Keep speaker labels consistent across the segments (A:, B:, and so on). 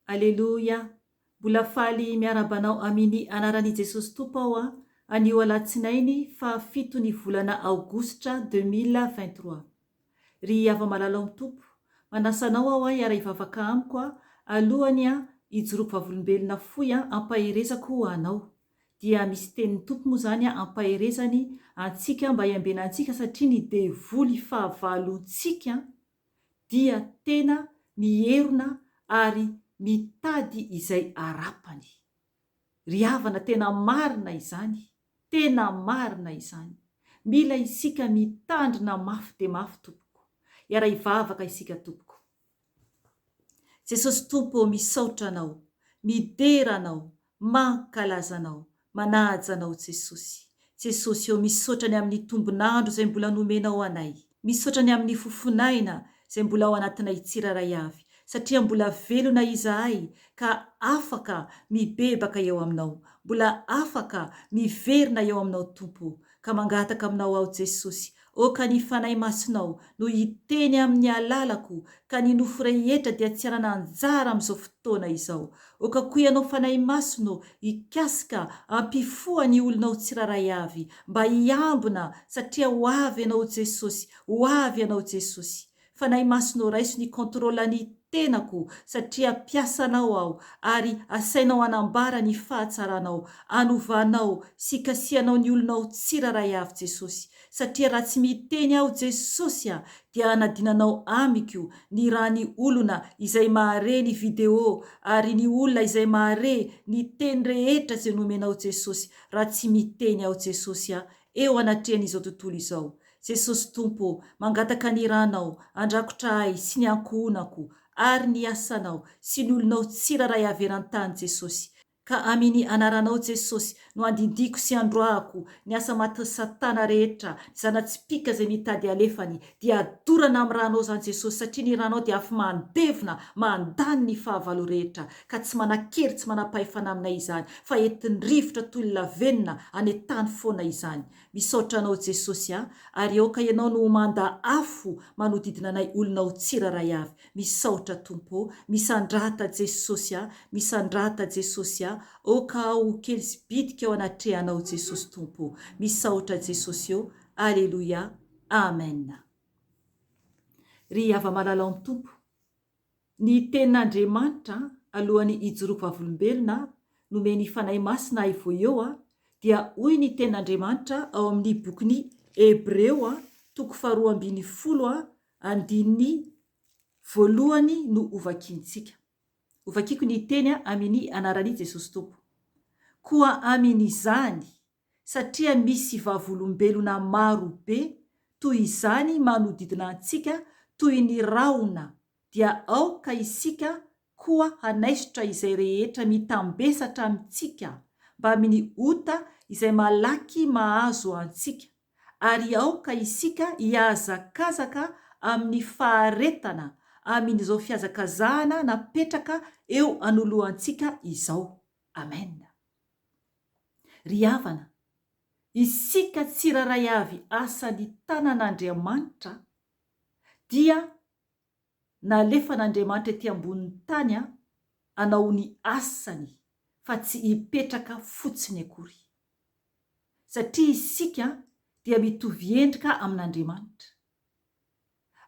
A: Aleloia! Mbola faly miarahaba anao amin ny anaran i Jesosy Tompo aho a, anio alatsinainy faha fito ny volana aogositra 2023. Ry hava-malala ao am Tompo, manasa anao aho a hiara hivavaka amiko a alohany a hijoroako vavolombelona fohy a ampaherezako ho anao. Dia misy tenin'ny Tompo moa izany a ampaherezany antsika mba hiambenantsika satria ny devoly fahavalontsika dia tena mierona ary mitady izay arapany. Ry havana tena marina izany, tena marina izany. Mila isika mitandrina mafy dia mafy tompoko. Hiara-hivavaka isika tompoko. Jesosy Tompo ô misaotra Anao, midera Anao, mankalaza Anao, manaja Anao Jesosy. Jesosy ô misaotra ny amin'ny tombon'andro izay mbola nomenao anay. Misaotra ny amin'ny fofon'aina izay mbola ao anatinay tsirairay avy satria mbola velona izahay ka afaka mibebaka eo Aminao, mbola afaka miverina eo Aminao Tompo ô. Ka mangataka Aminao aho Jesosy Ô ka ny Fanahy Masinao no hiteny amin'ny alalako ka ny nofo rehetra dia tsy hanana anjara amin'izao fotoana izao. Ô ka koa Ianao Fanahy Masina ô hikasika hampifoha ny olonao tsirairay avy mba hiambina satria ho avy Ianao Jesosy, ho avy Ianao Jesosy. Fanahy Masina ô raiso ny contrôle ny tenako satria mpiasanao aho ary asainao hanambara ny fahatsaranao, anovanao sy kasihanao ny olonao tsiraray avy Jesosy satria raha tsy miteny aho Jesosy a dia hanadinanao amiko ny rany olona izay mahare ny video ary ny olona izay mahare ny teny rehetra izay nomenao Jesosy raha tsy miteny aho Jesosy a eo anatrehan'izao tontolo izao Jesosy Tompo ô, mangataka ny ranao andrakotra ahy sy ny ankohonako ary ny asanao sy ny olonao tsiraray avy eran-tany Jesosy, ka aminy anaranao Jesosy no andindiko sy androahako ny asa matin'i satana rehetra, ny zana-tsipìka izay mitady alefany dia adorana amin'ny ranao izany Jesosy satria ny ranao dia afo mandevona mandany ny fahavalo rehetra ka tsy manan-kery tsy manam-pahefana aminay izany fa entin'ny rivotra toy ny lavenona any an-tany foana izany. Misaotra anao Jesosy a! Ary aoka ianao no ho manda afo manodidina anay olonao tsiraray avy. Misaotra Tompo ô! Misandrata Jesosy a! Misandrata Jesosy a! Aoka aho ho kely sy bitika eo anatrehanao Jesosy Tompo ô! Misaotra Jesosy ô! Aleloia! Amen! Ry hava-malala ao amin'ny Tompo, Ny tenin'Andriamanitra, alohan'ny hijoroako vavolombelona, nomen'ny Fanahy Masina ahy vao eo, dia hoy ny tenin'Andriamanitra ao amin'ny bokin'ny Hebreo, toko faharoa ambinifolo, andininy voalohany no hovakintsika. Hovakiko ny teny amin'ny anaran'i Jesosy Tompo. Koa amin'izany, satria misy vavolombelona maro be toy izany manodidina antsika toy ny rahona dia aoka isika koa hanaisotra izay rehetra mitambesatra amintsika mbamin'ny ota izay malaky mahazo antsika ary aoka isika hihazakazaka amin'ny faharetana amin'izao fihazakazahana napetraka eo anoloantsika izao. Amen. Ry havana, isika tsirairay avy asan'ny tanan'Andriamanitra dia nalefan'Andriamanitra ety ambonin'ny tany hanao ny asany fa tsy hipetraka fotsiny akory. Satria isika dia mitovy endrika amin'Andriamanitra.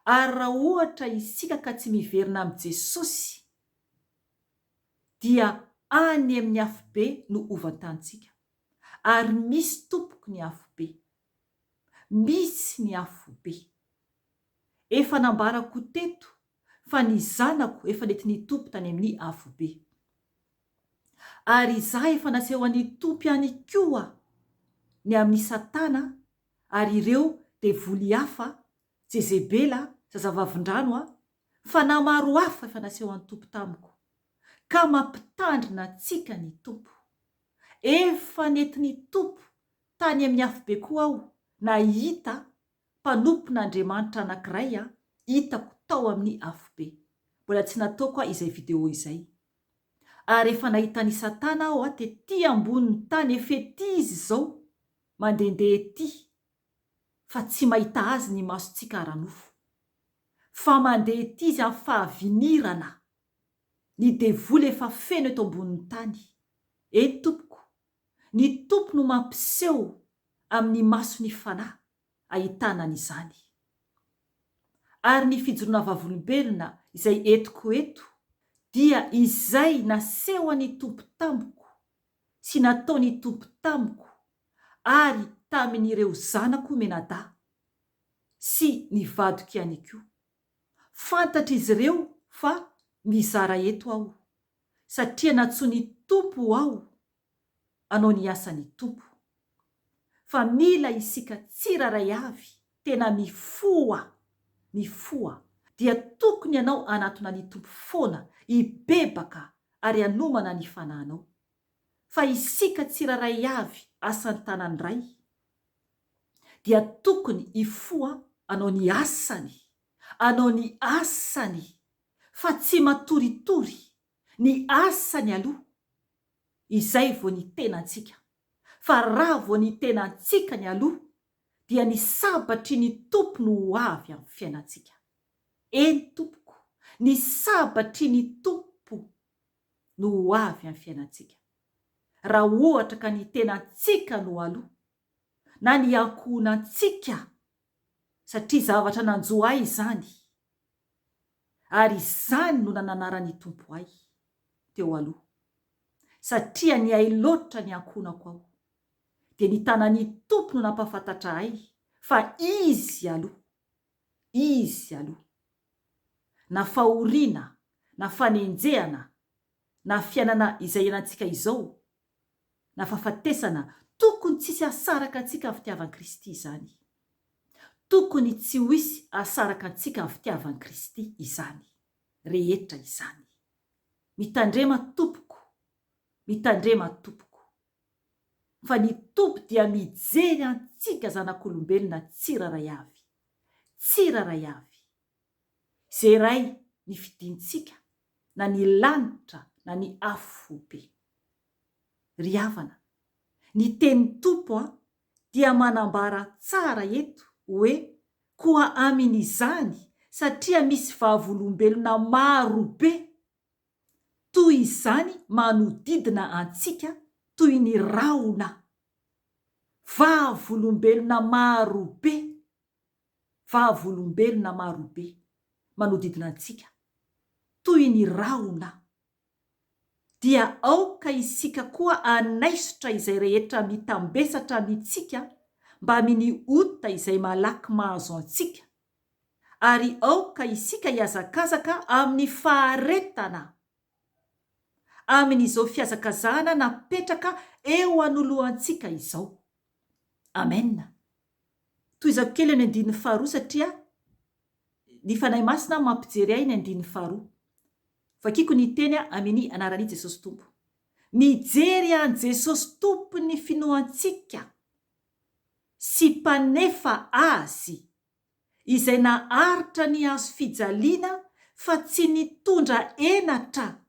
A: Ary raha ohatra isika ka tsy miverina amin'i Jesosy dia any amin'ny afobe no hovantantsika. Ary misy tompoko ny afobe. Misy ny afobe. Efa nambarako teto fa ny zanako efa nentin'ny Tompo tany amin'ny afobe. Ary izaho efa nasehon'ny Tompo ihany koa ny amin'i Satana ary ireo devoly hafa, Jezebela, zazavavindrano, fanahy maro hafa efa nasehon'ny Tompo tamiko. Ka mampitandrina antsika ny Tompo. Efa nentin'ny Tompo tany amin'ny afobe koa aho nahita mpanompon'Andriamanitra anankiray hitako tao amin'ny afobe. Mbola tsy nataoko izay video izay. Ary efa nahita an'i Satana aho tety ambonin'ny tany efa ety izy izao mandehandeha ety fa tsy mahita azy ny masontsika ara-nofo. Fa mandeha ety izy amin'ny fahavinirana. Ny devoly efa feno eto ambonin'ny tany. Eny tompoko, ny Tompo no mampiseho amin'ny mason'ny fanahy ahitana an'izany. Ary ny fijoroana vavolombelona izay entiko eto dia izay nasehon'ny Tompo tamiko sy nataon'ny Tompo tamiko ary tamin'ireo zanako mianadahy sy ny vadiko ihany koa. Fantatr'izy ireo fa mizara eto aho satria nantsoin'ny Tompo aho hanao ny asan'ny Tompo. Fa mila isika tsirairay avy tena mifoha, mifoha, dia tokony ianao hanatona ny Tompo foana, hibebaka ary hanomana ny fanahinao. Fa isika tsirairay avy asan'ny tanan'ny Ray dia tokony hifoha hanao ny asany, hanao ny asany, fa tsy matoritory, ny asany aloha, izay vao ny tenantsika. Fa raha vao ny tenantsika ny aloha dia ny sabatry ny Tompo no ho avy amin'ny fiainantsika. Eny tompoko, ny sabatry ny Tompo no ho avy amin'ny fiainantsika. Raha ohatra ka ny tenantsika no aloha, na ny ankohonantsika, satria zavatra nanjo ahy izany, ary izany no nananaran'ny Tompo ahy teo aloha, satria niahy loatra ny ankohonako aho, dia ny tanan'ny Tompo no nampahafantatra ahy fa Izy aloha, Izy aloha. Na fahoriana, na fanenjehana, na fiainana izay iainantsika izao, na fahafatesana, tokony tsisy hahasaraka antsika amin'ny fitiavan'i Kristy izany. Tokony tsy ho hisy hahasaraka antsika amin'ny fitiavan'i Kristy izany rehetra izany. Mitandrema tompoko, mitandrema tompoko. Fa ny Tompo dia mijery antsika zanak'olombelona tsirairay avy, tsirairay avy. Izay Ray nifidintsika na ny lanitra na ny afobe. Ry havana, ny tenin'ny Tompo dia manambara tsara eto hoe koa amin izany satria misy vavolombelona maro be toy izany manodidina antsika toy ny rahona, vavolombelona maro be, vavolombelona maro be manodidina antsika toy ny rahona. Dia aoka isika koa hanaisotra izay rehetra mitambesatra amintsika mbamin'ny ota izay malaky mahazo antsika, ary aoka isika hihazakazaka amin'ny faharetana amin'izao fihazakazahana napetraka eo anoloantsika izao. Amen. Tohizako kely ny andininy faharoa satria ny Fanahy Masina mampijery ahy ny andininy faharoa. Vakiko ny teny amini anaran'i Jesosy Tompo. Mijery an'i Jesosy Tompon'ny finoantsika sy Mpanefa azy, izay naharitra ny hazo fijaliana fa tsy nitondra henatra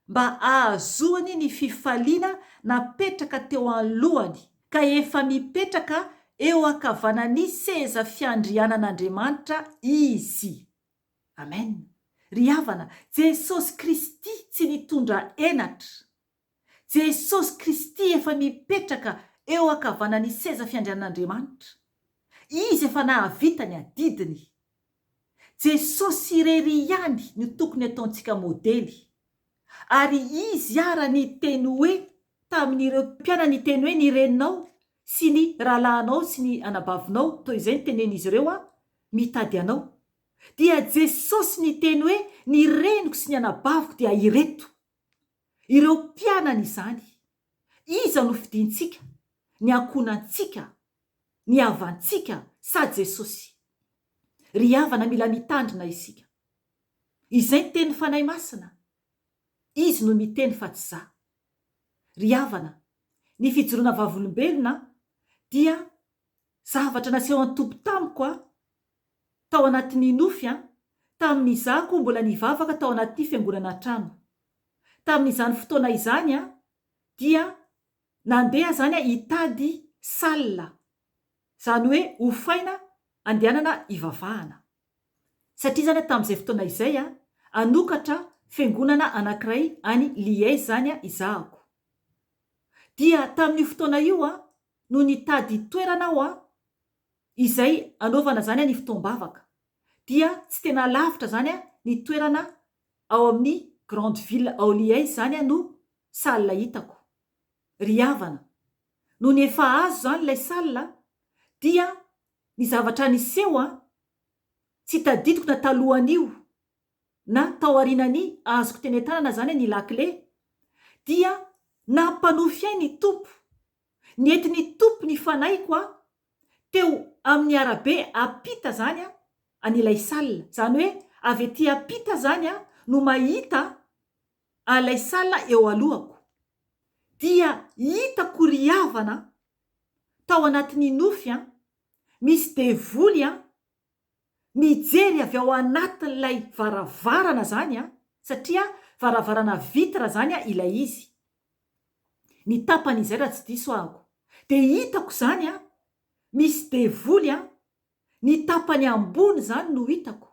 A: mba hahazoany ny fifaliana napetraka teo anoloany, ka efa mipetraka eo ankavanan'ny seza fiandrianan'Andriamanitra Izy. Amen. Ry havana, Jesosy Kristy tsy nitondra henatra. Jesosy Kristy efa mipetraka eo ankavanan'ny seza fiandrianan'Andriamanitra. Izy efa nahavita ny adidiny. Jesosy irery ihany no tokony ataontsika modely. Ary Izy ara niteny hoe tamin'ireo mpianany niteny hoe ny reninao sy ny rahalahinao sy ny anabavinao, toy izay ny tenenin'izy ireo an, mitady anao. Dia Jesosy niteny hoe ny reniko sy ny anabaviko dia ireto. Ireo mpianany izany. Iza no fidintsika? Ny ankohonantsika? Ny havantsika sa Jesosy? Ry havana mila mitandrina isika. Izay ny tenin'ny Fanahy Masina. Izy no miteny fa tsy za. Ry havana, ny fijoroana vavolombelona dia zavatra nasehon'ny Tompo tamiko aho tao anatin'ny nofy an, tamin'izaho koa mbola nivavaka tao anaty fiangonana trano. Tamin'izany fotoana izany an, dia nandeha zany aho hitady salle, izany hoe hofaina andehanana hivavahana. Satria zany aho tamin'izay fotoana izay an, hanokatra fiangonana anankiray any Liège izany izahako. Dia tamin'io fotoana io no nitady toerana aho izay anaovana izany ny fotoam-bavaka. Dia tsy tena lavitra izany ny toerana ao amin'ny grande ville ao Liège izany no salle hitako. Ry havana, nony efa azo izany ilay salle dia ny zavatra niseho an, tsy tadidiko na talohan'io na taorianan'ny azoko teny an-tanana izany ny lakile dia nampanofy ahy ny Tompo, nentin'ny Tompo ny fanahiko aho teo amin'ny arabe ampita izany an'ilay salle, izany hoe avy aty ampita izany aho no mahita an'ilay salle eo alohako. Dia hitako ry havana tao anatin'ny nofy an, misy devoly an, mijery avy ao anatin'ilay varavarana zany an, satria varavarana vitre zany an ilay izy, ny tapany izay raha tsy diso ahako, dia hitako zany an, misy devoly an, ny tapany ambony zany no hitako,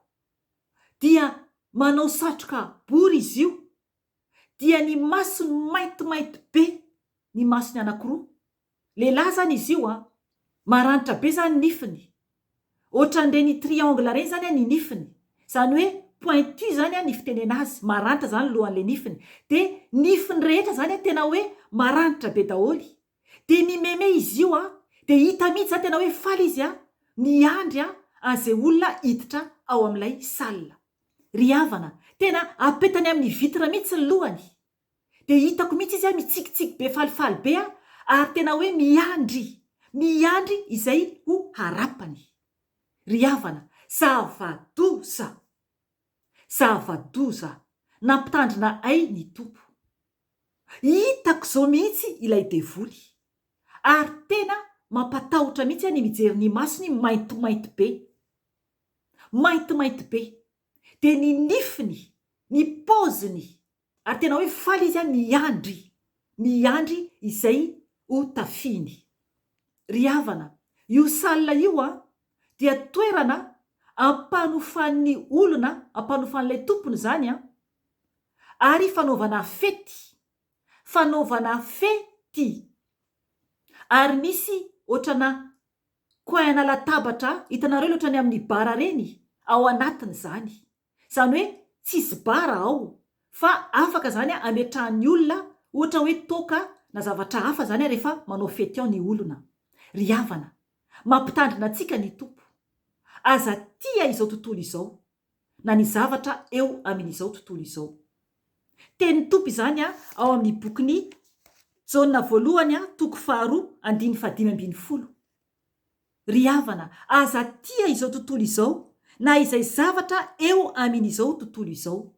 A: dia manao satroka bory izy io, dia ny masony maintimainty be ny masony anakiroa, lehilahy zany izy io an, maranitra be zany nifiny, ohatran'ireny triangle ireny zany ny nifiny, zany hoe pointu zany ny fitenena azy, maranitra zany lohan'le nifiny, de nifiny rehetra zany tena hoe maranitra be daholo, de mimeme izy io an, de hita mihitsy zany tena hoe faly izy an, miandry an an'izay olona hiditra ao amin'ilay salle. Ry havana, tena apetany amin'ny vitre mihitsy ny lohany. Dia hitako mihitsy izy mitsikitsiky be falifaly be ary tena hoe miandry, miandry izay ho harapany. Ry havana, zava-doza! Zava-doza! Nampitandrina ahy ny Tompo. Hitako izao mihitsy ilay devoly. Ary tena mampatahotra mihitsy ny mijery ny masony maintimainty be. Maintimainty be. Dia ny nifiny, ny paoziny, ary tena hoe faly izy miandry, miandry izay ho tafihiny. Ry havana, io salle io an, dia toerana ampanofan'ny olona, ampanofan'ilay tompony izany an, ary fanaovana fety, fanaovana fety. Ary misy ohatrana coin-na latabatra, hitanareo ilay ohatran'ny amin'ny bar ireny, ao anatin'izany. Izany hoe tsisy bar ao fa afaka izany ametrahan'ny olona ohatra hoe toaka na zavatra hafa izany rehefa manao fety ao ny olona. Ry havana, mampitandrina antsika ny Tompo. Aza tia izao tontolo izao na ny zavatra eo amin'izao tontolo izao. Tenin'ny Tompo izany ao amin'ny bokin'i Jaona voalohany toko faharoa andininy fahadimy ambin'ny folo. Ry havana, aza tia izao tontolo izao na izay zavatra eo amin izao tontolo izao.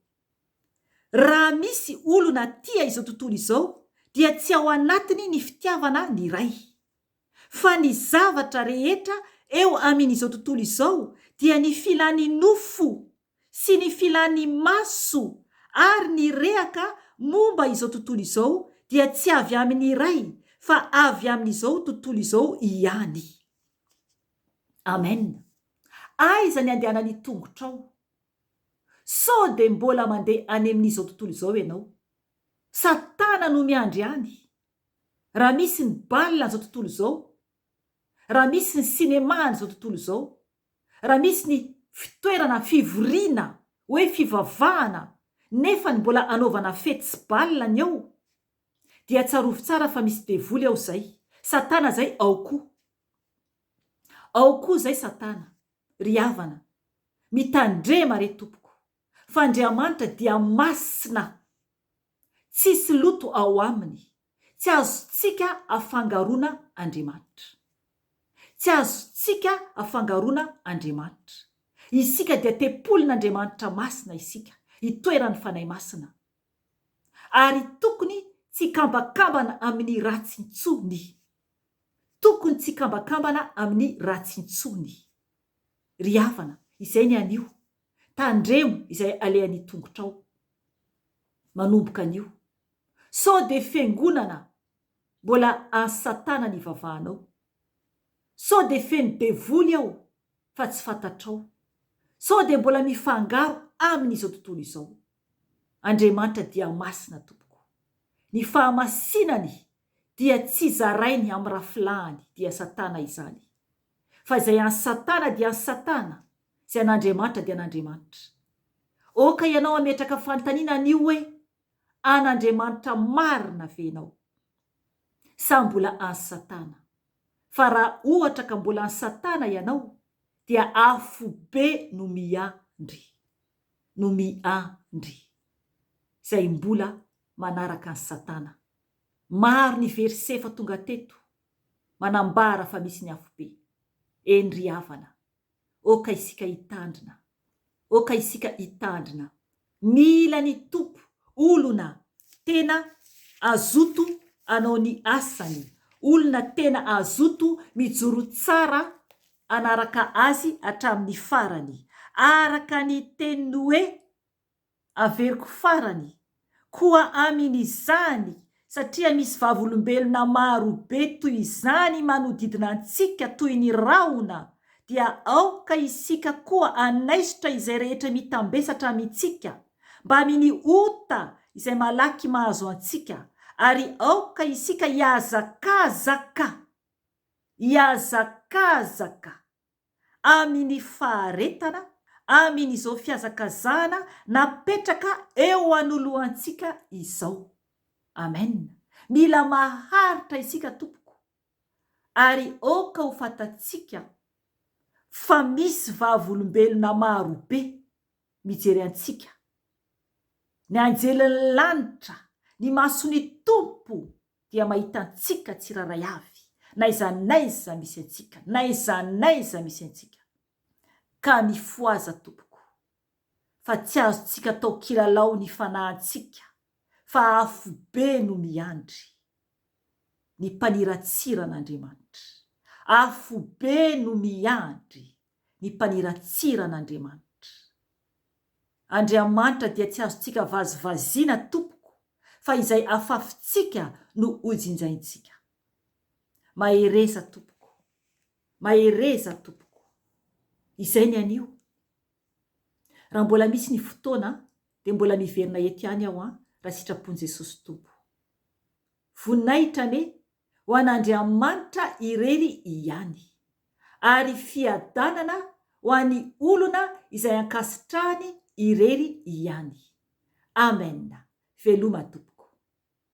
A: Raha misy olona tia izao tontolo izao dia tsy ao anatiny ny fitiavana ny Ray. Fa ny zavatra rehetra eo amin izao tontolo izao dia ny filan'ny nofo sy ny filan'ny maso ary ny rehaka momba izao tontolo izao dia tsy avy amin'ny Ray fa avy amin'izao tontolo izao ihany. Amen. Aiza ny andehanan'ny tongotrao? Sao dia mbola mandeha any amin'izao tontolo izao ianao? Satana no miandry any. Raha misy ny bal an'izao tontolo izao, raha misy ny cinéma an'izao tontolo izao, Raha misy ny fitoerana fivoriana hoe fivavahana nefa ny mbola anaovana fety sy bal ny eo dia tsarovy tsara fa misy devoly ao zay, satana zay ao koa. Ao koa zay satana, ry havana, mitandrema re tompoko fa Andriamanitra dia masina tsisy loto ao aminy, tsy azontsika afangaroana Andriamanitra. Tsy azontsika afangaroana Andriamanitra. Isika dia tempolin'Andriamanitra masina isika, itoeran'ny Fanahy Masina. Ary tokony tsy hikambakambana amin'ny ratsy intsony. Tokony tsy hikambakambana amin'ny ratsy intsony. Ry havana, izay ny anio. Tandremo izay alehan'ny tongotrao. Manomboka anio. Sao dia fiangonana mbola an'i satana ny ivavahanao? Sao dia feno devoly ao fa tsy fantatrao? Sao dia mbola mifangaro amin'izao tontolo izao? Andriamanitra dia masina tompoko. Ny fahamasinany dia tsy zarainy amin'ny rafilahany dia satana izany. Fa izay an'i satana dia an'i satana, izay an'Andriamanitra dia an'Andriamanitra. Aoka ianao hametraka fanontaniana anio hoe, an'Andriamanitra marina ve ianao? Sa mbola an'i satana? Fa raha ohatra ka mbola an'i satana ianao dia afobe no miandry. No miandry. Izay mbola manaraka an'i satana. Maro ny verset efa tonga teto manambara fa misy ny afobe. Eny ry havana, Oka isika hitandrina. Oka isika hitandrina. Mila ny Tompo olona tena azoto hanao ny asany, olona tena azoto mijoro tsara hanaraka Azy hatramin'ny farany. Araka ny teniny hoe. Averiko farany, koa amin izany, satria misy vavolombelona maro be toy izany manodidina antsika toy ny rahona, dia aoka isika koa hanaisotra izay rehetra mitambesatra amintsika, mbamin ny ota izay malaky mahazo antsika, ary aoka isika hihazakazaka, hihazakazaka. amin' ny faharetana, amin' izao fihazakazahana napetraka eo anoloantsika izao. Amen. Mila maharitra isika tompoko, ary aoka ho fantatsika fa misy vavolombelona maro be mijery antsika, ny anjelin'ny lanitra, ny mason'ny Tompo dia mahita antsika tsirairay avy, n'aiza n'aiza misy antsika, n'aiza n'aiza misy antsika. Ka mifohaza tompoko, fa tsy azontsika atao kilalao ny fanahintsika, fa afobe no miandry ny mpaniratsira an'Andriamanitra. Afobe no miandry ny mpaniratsira an'Andriamanitra. Andriamanitra dia tsy azontsika vazivaziana tompoko fa izay afafintsika no hojinjaintsika. Mahereza tompoko. Mahereza tompoko. Izay ny anio. Raha mbola misy ny fotoana dia mbola miverina eto ihany aho an, raha sitrapon'i Jesosy Tompo. Voninahitra anie ho an'Andriamanitra irery ihany, ary fiadanana ho an'ny olona izay ankasitrahany irery ihany. Amen. Veloma tompoko.